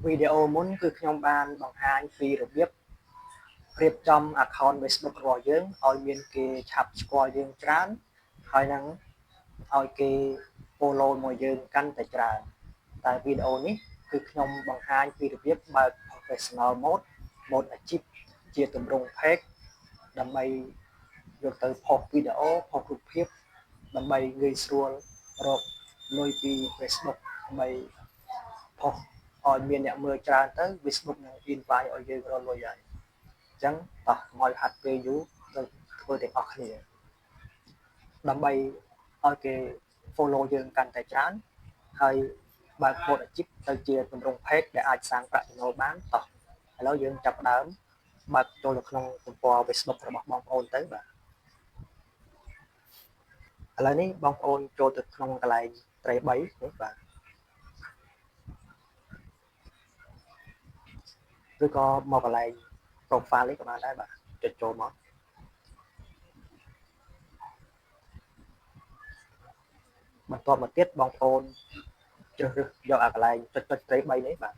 វីដេអូមុនគឺខ្ញុំបានបង្ហាញពីរបៀបរៀបចំ account Facebook របស់យើងឲ្យមានគេឆាប់ស្គាល់យើងច្រើនហើយនឹងឲ្យគេ follow មកយើងកាន់តែច្រើនតែវីដេអូនេះគឺខ្ញុំបង្ហាញពីរបៀបបើក professional mode mode អាជីពជាទម្រង់ page ដើម្បីយកទៅផុសវីដេអូផុសរូបភាពដើម្បីងាយស្រួលរកលុយពី Facebook ដើម្បីផុសឲ្យមានអ្នកមើលច្រើនទៅ Facebook នឹង invite ឲ្យយើងរកលុយហើយអញ្ចឹងតោះកុំឲ្យហាត់ពេលយូរទៅធ្វើទាំងអស់គ្នាដើម្បីឲ្យគេ follow យើងកាន់តែច្រើនហើយបើក mode អាជីពទៅជាទម្រង់ page ដែលអាចសាងប្រាក់ចំណូលបានតោះឥឡូវយើងចាប់ផ្ដើមបើកចូលទៅក្នុងទំព័រ Facebook របស់បងប្អូនទៅបាទឥឡូវនេះបងប្អូនចូលទៅក្នុងកន្លែងត្រី3នេះបាទឬក៏មកកន្លែង profile នេះក៏បានដែរបាទចុចចូលមកបន្ទាប់មកទៀតបងប្អូនជ្រើសរើសយកអាកន្លែងចុចចុចត្រី3នេះបាទ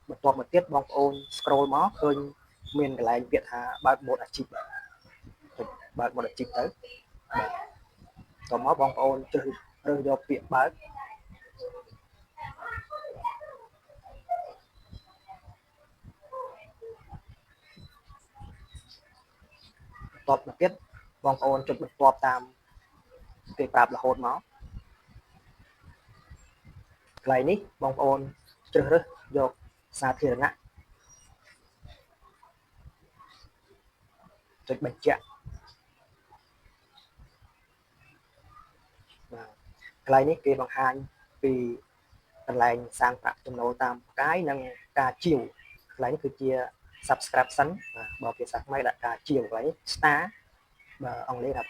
បន្ទាប់មកទៀតបងប្អូន scroll មកឃើញមានកន្លែងពាក្យថាបើក mode អាជីពចុចបើក mode អាជីពទៅបាទតមកបងប្អូនជ្រើសរើសយកពាក្យបើកបន្ទាប់មកទៀតបងប្អូនចុចបន្ទាប់តាមគេប្រាប់រហូតមកកន្លែងនេះបងប្អូនជ្រើសរើសយកសាធារណៈចុចបញ្ជាក់បាទកន្លែងនេះគេបង្ហាញពីកន្លែងសាងប្រាក់ចំណូលតាមផ្កាយនិងការជាវកន្លែងនេះគឺជា subscription បាទបើភាសាខ្មែរដាក់ការជាវកន្លែងនេះ star បើអង់គ្លេសថា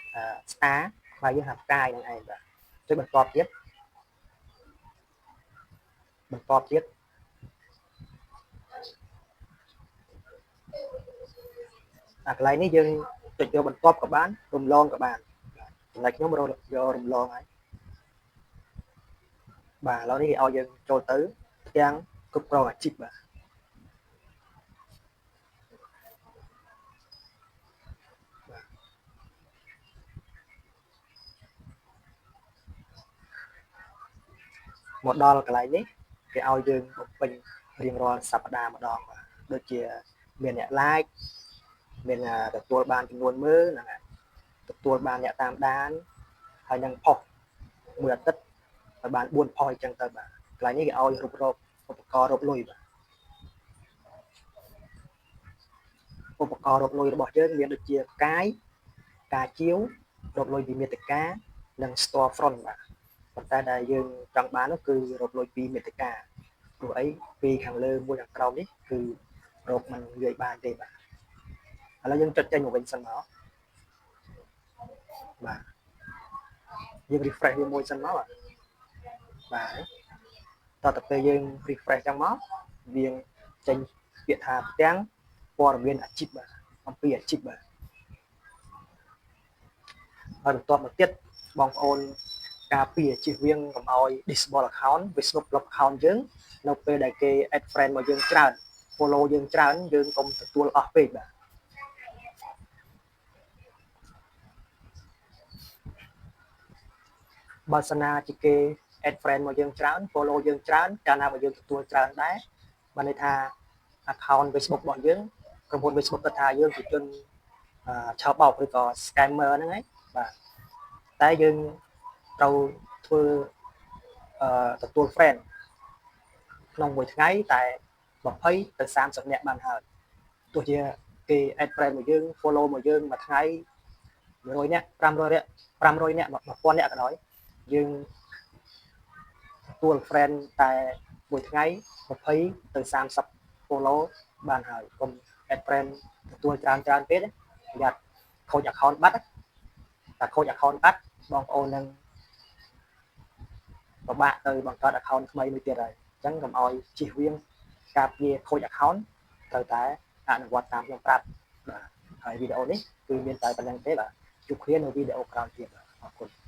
star ខ្មែរយើងថាផ្កាយហ្នឹងឯងបាទចុចបន្ទាប់ទៀតបន្ទាប់ទៀតអាកន្លែងនេះយើងចុចយកបន្ទាប់ក៏បានរំលងក៏បានចំណែកខ្ញុំយករំលងហើយបាទឥឡូវនេះគេឲ្យយើងចូលទៅផ្ទាំងគ្រប់គ្រងអាជីពបាទមកដល់កន្លែងនេះគេឲ្យយើងបំពេញរៀងរាល់សប្តាហ៍ម្ដងបាទដូចជាមានអ្នក like មានទទួលបានចំនួនមើលហ្នឹងទទួលបានអ្នកតាមដានហើយនឹងផុសមួយអាទិត្យឲ្យបាន4ផុសអញ្ចឹងទៅបាទកន្លែងនេះគេឲ្យរុករកឧបករណ៍រកលុយបាទឧបករណ៍រកលុយរបស់យើងមានដូចជាផ្កាយការជាវរកលុយពីមេតិកានិង store front បាទប៉ុន្តែដែលយើងចង់បាននោះគឺរកលុយពីមេតិកាព្រោះអីពីខាងលើមួយខាងក្រោមនេះគឺរកមិនងាយបានទេបាទឥឡូវយើងចុចចេញមកវិញសិនមកបាទយើង refresh វាមួយសិនមកបាទបាទតទៅពេលយើង refresh ចឹងមកវាចេញពាក្យថាផ្ទាំងព័ត៌មានអាជីពបាទអំពីអាជីពបាទហើយបន្ទាប់មកទៀតបងប្អូនការពារជៀសវាងកុំឲ្យ disable account Facebook block account យើងនៅពេលដែលគេ add friend មកយើងច្រើន follow យើងច្រើនយើងកុំទទួលអស់ពេកបាទបើសិនណាជាគេ add friend មកយើងច្រើន follow យើងច្រើនកាលណាបើយើងទទួលច្រើនដែរបានន័យថា account Facebook របស់យើងក្រុមហ៊ុន Facebook គាត់ថាយើងជាជនឆោបបោកឬក៏ scammer ហ្នឹងឯងបាទតែយើងត្រូវធ្វើអឺទទួល friend ក្នុងមួយថ្ងៃតែ20ទៅ30នាក់បានហើយទោះជាគេ add friend មកយើង follow មកយើងមួយថ្ងៃ100នាក់500នាក់500នាក់1000នាក់ក៏ដោយយើងទទួល friend តែមួយថ្ងៃ20ទៅ30 follow បានហើយកុំ add friend ទទួលច្រើនច្រើនពេកប្រយ័ត្នខូច account បាត់តែខូច account បាត់បងប្អូននឹងពិបាកទៅបង្កើត account ថ្មីមួយទៀតហើយអញ្ចឹងកុំឲ្យជៀសវាងការពារខូច account ត្រូវតែអនុវត្តតាមខ្ញុំប្រាប់បាទហើយវីដេអូនេះគឺមានតែប៉ុណ្្នឹងទេបាទជួបគ្នានៅវីដេអូក្រោយទៀតបាទអរគុណ។